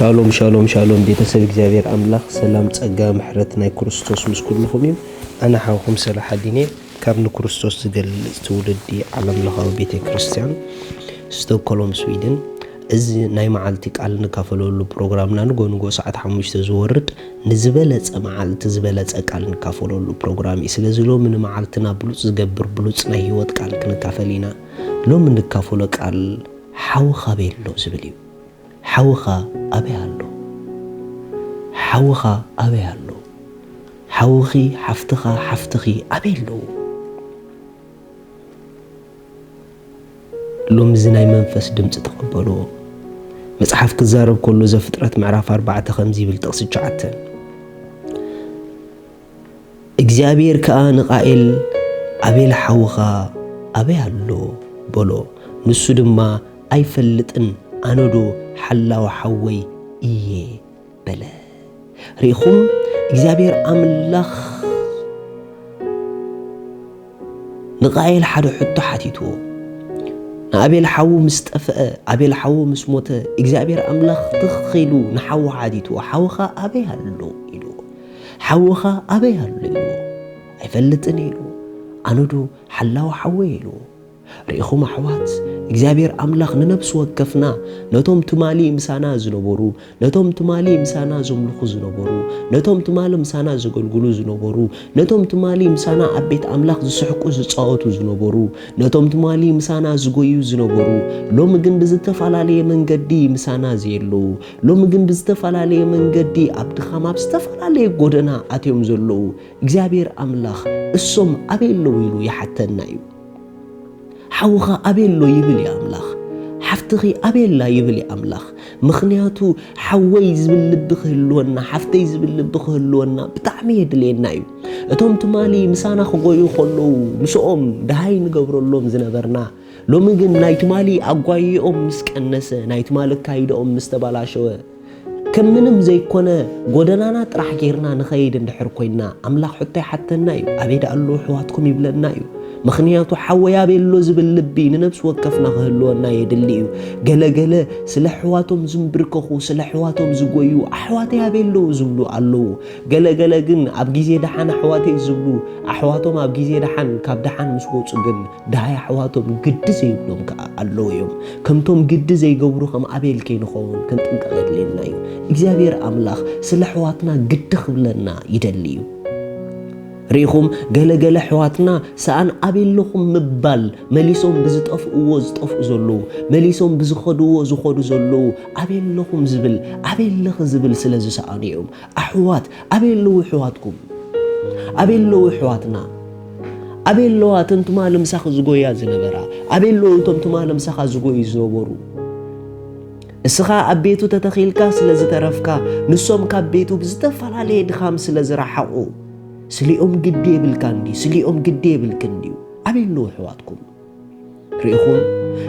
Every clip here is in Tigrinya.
ሻሎም ሻሎም ሻሎም፣ ቤተሰብ እግዚኣብሔር ኣምላኽ ሰላም፣ ጸጋ፣ ምሕረት ናይ ክርስቶስ ምስ ኩልኹም እዩ። ኣነ ሓውኹም ሰላሓዲን እየ፣ ካብ ንክርስቶስ ዝገልጽ ትውልዲ ዓለም ለኻዊ ቤተ ክርስቲያን፣ ስቶክሆልም ስዊድን። እዚ ናይ መዓልቲ ቃል ንካፈለሉ ፕሮግራምና ንጎ ንጎ ሰዓት ሓሙሽተ ዝወርድ፣ ንዝበለጸ መዓልቲ ዝበለጸ ቃል ንካፈለሉ ፕሮግራም እዩ። ስለዚ ሎሚ ንመዓልትና ብሉጽ ዝገብር ብሉጽ ናይ ህይወት ቃል ክንካፈል ኢና። ሎሚ ንካፈሎ ቃል ሓውኻ ኣበይ ኣሎ ዝብል እዩ። ሓውኻ ኣበይ ኣሎ? ሓውኻ ኣበይ ኣሎ? ሓውኺ፣ ሓፍትኻ፣ ሓፍትኺ ኣበይ ኣለዉ? ሎሚ እዚ ናይ መንፈስ ድምፂ ተቐበልዎ። መጽሓፍ ክዛረብ ከሎ ዘፍጥረት ምዕራፍ ኣርባዕተ ከምዚ ይብል፣ ጥቕሲ ትሽዓተ፣ እግዚኣብሔር ከኣ ንቃኤል፣ "ኣቤል ሓውኻ ኣበይ ኣሎ?" በሎ። ንሱ ድማ፣ "ኣይፈልጥን፣ ኣነዶ ሓላው ሓወይ እየ" በለ። ርኢኹም፣ እግዚኣብሔር ኣምላኽ ንቃኤል ሓደ ሕቶ ሓቲትዎ። ንኣቤል ሓዉ ምስ ጠፍአ፣ ኣቤል ሓዉ ምስ ሞተ፣ እግዚኣብሔር ኣምላኽ ትኽ ኢሉ ንሓዉ ሓቲትዎ፣ "ሓውኻ ኣበይ ኣሎ?" ኢልዎ። "ሓውኻ ኣበይ ኣሎ?" ኢልዎ። "ኣይፈልጥን" ኢልዎ። "ኣነዶ ሓላው ሓወይ" ኢልዎ። ርኢኹም ኣሕዋት፣ እግዚኣብሔር ኣምላኽ ንነፍሲ ወከፍና፣ ነቶም ትማሊ ምሳና ዝነበሩ፣ ነቶም ትማሊ ምሳና ዘምልኹ ዝነበሩ፣ ነቶም ትማሊ ምሳና ዘገልግሉ ዝነበሩ፣ ነቶም ትማሊ ምሳና ኣብ ቤት ኣምላኽ ዝስሕቁ ዝጻወቱ ዝነበሩ፣ ነቶም ትማሊ ምሳና ዝጎዩ ዝነበሩ፣ ሎሚ ግን ብዝተፈላለየ መንገዲ ምሳና ዘየለዉ፣ ሎሚ ግን ብዝተፈላለየ መንገዲ ኣብ ድኻም ኣብ ዝተፈላለየ ጎደና ኣትዮም ዘለዉ፣ እግዚኣብሔር ኣምላኽ እሶም ኣበይ ኣለዉ ኢሉ ይሓተና እዩ። ሓውኻ ኣበይ ኣሎ ይብል እዩ ኣምላኽ። ሓፍትኺ ኣበይ ኣላ ይብል እዩ ኣምላኽ። ምኽንያቱ ሓወይ ዝብል ልቢ ክህልወና፣ ሓፍተይ ዝብል ልቢ ክህልወና ብጣዕሚ የድልየና እዩ። እቶም ትማሊ ምሳና ክጎዩ ከለዉ ምስኦም ደሃይ ንገብረሎም ዝነበርና፣ ሎሚ ግን ናይ ትማሊ ኣጓይኦም ምስ ቀነሰ፣ ናይ ትማሊ ኣካይዳኦም ምስ ተባላሸወ፣ ከም ምንም ዘይኮነ ጎደናና ጥራሕ ጌርና ንኸይድ እንድሕር ኮይና፣ ኣምላኽ ሕቶ ይሓተና እዩ። "ኣበይ ደኣ ኣለዉ ኣሕዋትኩም?" ይብለና እዩ። ምኽንያቱ ሓወይ ኣበይ ኣሎ ዝብል ልቢ ንነፍሲ ወከፍና ክህልወና የድሊ እዩ። ገለ ገለ ስለ ኣሕዋቶም ዝንብርከኹ፣ ስለ ኣሕዋቶም ዝጎዩ፣ "ኣሕዋተይ ኣበይ ኣለዉ?" ዝብሉ ኣለዉ። ገለ ገለ ግን ኣብ ግዜ ደሓን ኣሕዋተይ ዝብሉ፣ ኣሕዋቶም ኣብ ግዜ ደሓን ካብ ደሓን ምስ ወጹ ግን ደሃይ ኣሕዋቶም ግዲ ዘይብሎም ከኣ ኣለዉ እዮም። ከምቶም ግዲ ዘይገብሩ ከም ኣቤል ከይንኸውን ክንጥንቀቕ የድልየና እዩ። እግዚኣብሔር ኣምላኽ ስለ ኣሕዋትና ግዲ ክብለና ይደሊ እዩ። ርኢኹም፣ ገለ ገለ ኣሕዋትና ሰኣን ኣበይ ኣለኹም ምባል፣ መሊሶም ብዝጠፍእዎ ዝጠፍኡ ዘለዉ፣ መሊሶም ብዝኸድዎ ዝኸዱ ዘለዉ፣ ኣበይ ኣለኹም ዝብል፣ ኣበይ ኣለኺ ዝብል ስለ ዝሰኣኑ እዮም። ኣሕዋት፣ ኣበይ ኣለዉ ኣሕዋትኩም? ኣበይ ኣለዉ ኣሕዋትና? ኣበይ ኣለዋ እተን ትማሊ ምሳኺ ዝጎያ ዝነበራ? ኣበይ ኣለዉ እቶም ትማሊ ምሳኻ ዝጎዩ ዝነበሩ? እስኻ ኣብ ቤቱ ተተኺልካ ስለ ዝተረፍካ፣ ንሶም ካብ ቤቱ ብዝተፈላለየ ድኻም ስለ ዝረሓቑ፣ ስሊኦም ግዲ የብልካን ድዩ? ስሊኦም ግዲ የብልክን ድዩ? ኣበይ ኣለዉ ኣሕዋትኩም? ርኢኹም፣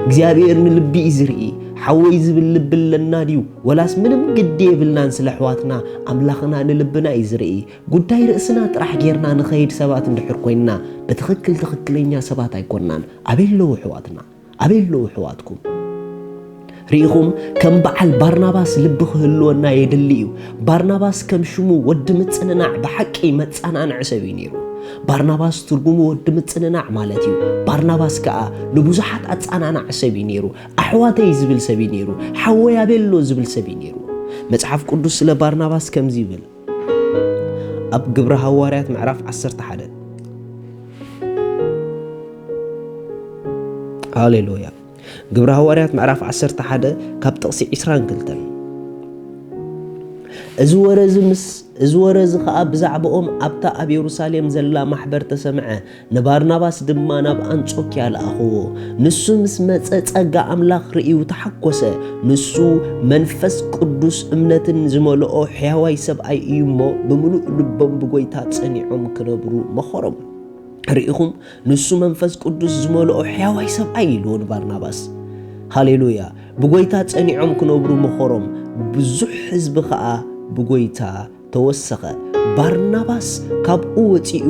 እግዚኣብሔር ንልቢ እዩ ዝርኢ። ሓወይ ዝብል ልቢ ኣለና ድዩ? ወላስ ምንም ግዲ የብልናን ስለ ኣሕዋትና? ኣምላኽና ንልብና እዩ ዝርኢ። ጉዳይ ርእስና ጥራሕ ጌርና ንኸይድ ሰባት እንድሕር ኮይንና፣ ብትኽክል ትኽክለኛ ሰባት ኣይኮንናን። ኣበይ ኣለዉ ኣሕዋትና? ኣበይ ኣለዉ ኣሕዋትኩም? ርኢኹም፣ ከም በዓል ባርናባስ ልቢ ክህልወና የድሊ እዩ። ባርናባስ ከም ሽሙ ወዲ ምጽንናዕ፣ ብሓቂ መጸናንዒ ሰብ እዩ ነይሩ። ባርናባስ ትርጉሙ ወዲ ምጽንናዕ ማለት እዩ። ባርናባስ ከኣ ንብዙሓት ኣጸናናዒ ሰብ እዩ ነይሩ። ኣሕዋተይ ዝብል ሰብ እዩ ነይሩ። ሓወይ ኣበይ ኣሎ ዝብል ሰብ እዩ ነይሩ። መጽሓፍ ቅዱስ ስለ ባርናባስ ከምዚ ይብል፣ ኣብ ግብረ ሃዋርያት ምዕራፍ ዓሰርተ ሓደ። ሃሌሉያ። ግብረ ሃዋርያት ምዕራፍ ዓሰርተ ሓደ ካብ ጥቕሲ ዕስራን ክልተን። እዚ ወረ እዚ ምስ፣ እዚ ወረ እዚ ኸኣ ብዛዕባኦም ኣብታ ኣብ የሩሳሌም ዘላ ማሕበር ተሰምዐ። ንባርናባስ ድማ ናብ ኣንጾክያ ለኣኽዎ። ንሱ ምስ መጸ ጸጋ ኣምላኽ ርእዩ ተሓኮሰ። ንሱ መንፈስ ቅዱስ እምነትን ዝመልኦ ሕያዋይ ሰብኣይ እዩ እሞ፣ ብምሉእ ልቦም ብጎይታ ጸኒዖም ክነብሩ መኸሮም። ርኢኹም፣ ንሱ መንፈስ ቅዱስ ዝመልኦ ሕያዋይ ሰብኣይ ኢልዎ ንባርናባስ። ሃሌሉያ! ብጎይታ ጸኒዖም ክነብሩ መኸሮም። ብዙሕ ህዝቢ ኸኣ ብጎይታ ተወሰኸ። ባርናባስ ካብኡ ወጺኡ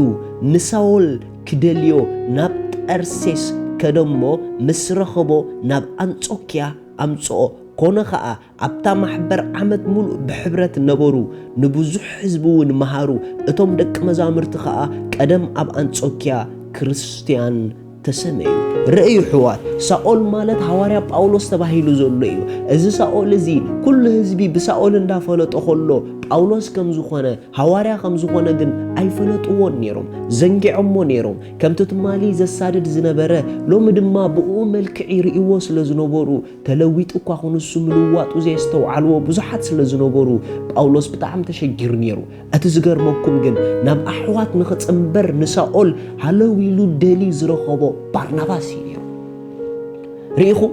ንሳውል ክደልዮ ናብ ጠርሴስ ከደሞ፣ ምስ ረኸቦ ናብ ኣንጾክያ ኣምጽኦ። ኮነ ኸኣ ኣብታ ማሕበር ዓመት ሙሉእ ብሕብረት ነበሩ፣ ንብዙሕ ህዝቢ እውን መሃሩ። እቶም ደቂ መዛሙርቲ ኸኣ ቀደም ኣብ ኣንጾክያ ክርስትያን ተሰመዩ። ርእዩ ኣሕዋት፣ ሳኦል ማለት ሃዋርያ ጳውሎስ ተባሂሉ ዘሎ እዩ። እዚ ሳኦል እዚ ኩሉ ህዝቢ ብሳኦል እንዳፈለጦ ኸሎ ጳውሎስ ከም ዝኾነ፣ ሃዋርያ ከም ዝኾነ ግን ኣይፈለጥዎን ነይሮም፣ ዘንጊዖሞ ነይሮም። ከምቲ ትማሊ ዘሳድድ ዝነበረ ሎሚ ድማ ብኡ መልክዕ ይርእይዎ ስለ ዝነበሩ፣ ተለዊጡ እኳ ክንሱ ምልዋጡ ዘየስተውዓልዎ ብዙሓት ስለ ዝነበሩ ጳውሎስ ብጣዕሚ ተሸጊሩ ነይሩ። እቲ ዝገርመኩም ግን ናብ ኣሕዋት ንኽጽንበር ንሳኦል ሃለው ኢሉ ደልዩ ዝረኸቦ ባርናባስ እዩ ነይሩ። ርኢኹም?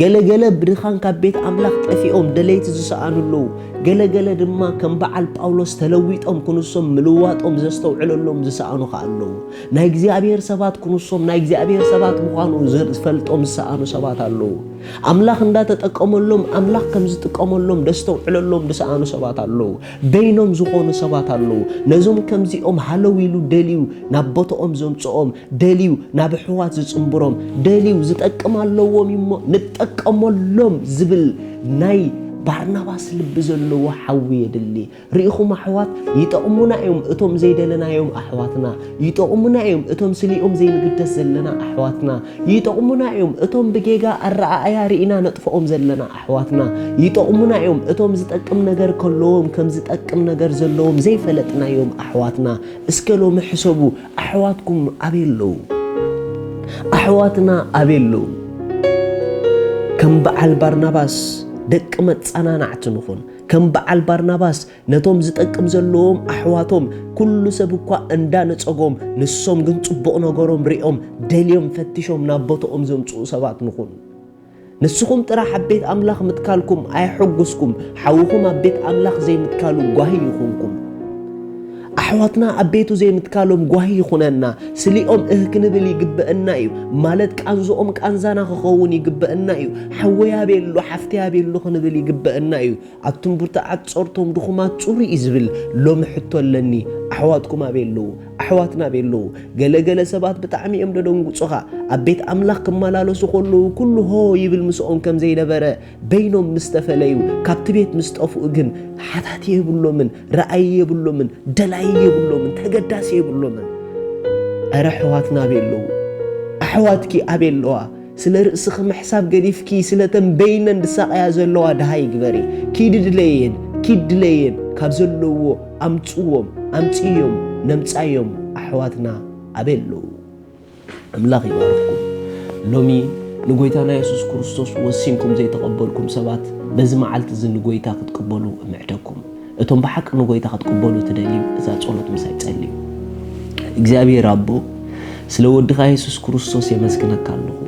ገለገለ ብድኻን ካብ ቤት ኣምላኽ ጠፊኦም ደለይቲ ዝሰኣኑ ኣለዉ። ገለገለ ድማ ከም በዓል ጳውሎስ ተለዊጦም ክንሶም ምልዋጦም ዘስተውዕለሎም ዝሰኣኑ ኸኣ ኣለዉ። ናይ እግዚኣብሔር ሰባት ክንሶም ናይ እግዚኣብሔር ሰባት ምዃኑ ዝፈልጦም ዝሰኣኑ ሰባት ኣለዉ። ኣምላኽ እንዳተጠቀመሎም ኣምላኽ ከም ዝጥቀመሎም ደስተውዕለሎም ዝሰኣኑ ሰባት ኣለዉ። በይኖም ዝኾኑ ሰባት ኣለዉ። ነዞም ከምዚኦም ሃለው ኢሉ ደልዩ ናብ ቦታኦም ዘምጽኦም ደልዩ ናብ ኣሕዋት ዝጽንብሮም ደልዩ ዝጠቅም ኣለዎም እሞ ንጠቀመሎም ዝብል ናይ ባርናባስ ልቢ ዘለዎ ሓዊ የድሊ። ርኢኹም ኣሕዋት፣ ይጠቕሙና እዮም እቶም ዘይደለናዮም ኣሕዋትና፣ ይጠቕሙና እዮም እቶም ስሊኦም ዘይንግደስ ዘለና ኣሕዋትና፣ ይጠቕሙና እዮም እቶም ብጌጋ ኣረኣእያ ርኢና ነጥፍኦም ዘለና ኣሕዋትና፣ ይጠቕሙና እዮም እቶም ዝጠቅም ነገር ከለዎም ከም ዝጠቅም ነገር ዘለዎም ዘይፈለጥናዮም ኣሕዋትና። እስከ ሎሚ ሕሰቡ፣ ኣሕዋትኩም ኣበይ ኣለዉ? ኣሕዋትና ኣበይ ኣለዉ? ከም በዓል ባርናባስ ደቂ መጸናናዕቲ ንኹን። ከም በዓል ባርናባስ ነቶም ዝጠቅም ዘለዎም ኣሕዋቶም ኩሉ ሰብ እኳ እንዳነጸጎም፣ ንሶም ግን ጽቡቕ ነገሮም ሪኦም፣ ደልዮም ፈቲሾም ናብ ቦታኦም ዘምጽኡ ሰባት ንኹን። ንስኹም ጥራሕ ኣብ ቤት ኣምላኽ ምትካልኩም ኣየሐጉስኩም፣ ሓውኹም ኣብ ቤት ኣምላኽ ዘይምትካሉ ጓሂ ይኹንኩም። ኣሕዋትና ኣብ ቤቱ ዘይምትካሎም ጓሂ ይኹነና። ስሊኦም እህ ክንብል ይግበአና እዩ፣ ማለት ቃንዝኦም ቃንዛና ክኸውን ይግበአና እዩ። ሓወይ ኣበይ ኣሎ፣ ሓፍተይ ኣበይ ኣሎ ክንብል ይግበአና እዩ። ኣብ ትንቡርቲ ዓጸርቶም ድኹማት ጽሩይ እዩ ዝብል ሎሚ ሕቶ ኣለኒ። ኣሕዋትኩም ኣበይ ኣለዉ? ኣሕዋትና ኣበይ ኣለዉ? ገለ ገለ ሰባት ብጣዕሚ እዮም ደደንጉጹኻ። ኣብ ቤት ኣምላኽ ክመላለሱ ከለዉ ኩሉ ሆ ይብል ምስኦም ከም ዘይነበረ፣ በይኖም ምስ ተፈለዩ፣ ካብቲ ቤት ምስ ጠፍኡ ግን ሓታቲ የብሎምን፣ ረኣዪ የብሎምን፣ ደላዪ የብሎምን፣ ተገዳሲ የብሎምን። እረ ኣሕዋትና ኣበይ ኣለዉ? ኣሕዋትኪ ኣበይ ኣለዋ? ስለ ርእስኺ ምሕሳብ ገዲፍኪ፣ ስለተን በይነን ዝሳቐያ ዘለዋ ደሃይ ግበሪ። ኪዲ ድለየን፣ ኪድ ድለየን፣ ካብ ዘለውዎ ኣምጽዎም፣ ኣምጽዮም፣ ነምጻዮም። ኣሕዋትና ኣበይ ኣለዉ? ኣምላኽ ይባርኽኩም። ሎሚ ንጎይታና የሱስ ክርስቶስ ወሲንኩም ዘይተቐበልኩም ሰባት፣ በዚ መዓልቲ እዚ ንጎይታ ክትቅበሉ እምዕደኩም። እቶም ብሓቂ ንጎይታ ክትቅበሉ ትደልዩ፣ እዛ ጸሎት ምሳይ ጸልዩ። እግዚኣብሔር ኣቦ፣ ስለ ወድኻ የሱስ ክርስቶስ የመስግነካ ኣለኹ።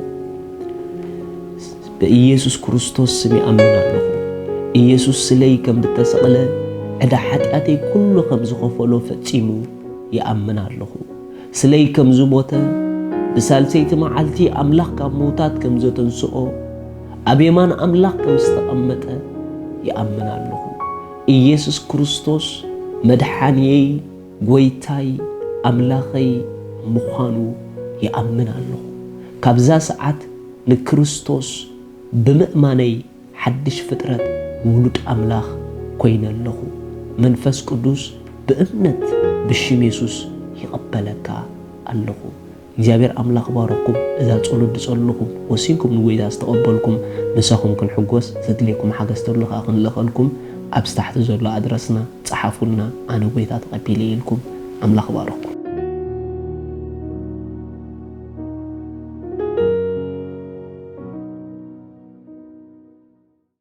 ብኢየሱስ ክርስቶስ ስም ይኣምን ኣለኹ። ኢየሱስ ስለይ ከም ዝተሰቕለ፣ ዕዳ ሓጢኣተይ ኩሉ ከም ዝኸፈሎ ፈጺሙ ይኣምን ኣለኹ። ስለይ ከም ዝሞተ፣ ብሳልሰይቲ መዓልቲ ኣምላኽ ካብ ምዉታት ከም ዘተንስኦ፣ ኣብ የማን ኣምላኽ ከም ዝተቐመጠ ይኣምን ኣለኹ። ኢየሱስ ክርስቶስ መድሓንየይ፣ ጐይታይ፣ ኣምላኸይ ምዃኑ ይኣምን ኣለኹ። ካብዛ ሰዓት ንክርስቶስ ብምእማነይ ሓድሽ ፍጥረት፣ ውሉድ ኣምላኽ ኮይነ ኣለኹ። መንፈስ ቅዱስ ብእምነት ብሽም የሱስ ይቕበለካ ኣለኹ። እግዚኣብሔር ኣምላኽ ባረኩም። እዛ ጸሎት ዝጸለኹም፣ ወሲንኩም ንጎይታ ዝተቐበልኩም፣ ምሳኹም ክንሕጎስ፣ ዘድልየኩም ሓገዝ ተሎ ከኣ ክንልእኸልኩም፣ ኣብ ታሕቲ ዘሎ ኣድረስና ጸሓፉልና። ኣነ ጎይታ ተቐቢለ ኢልኩም። ኣምላኽ ባረኩም።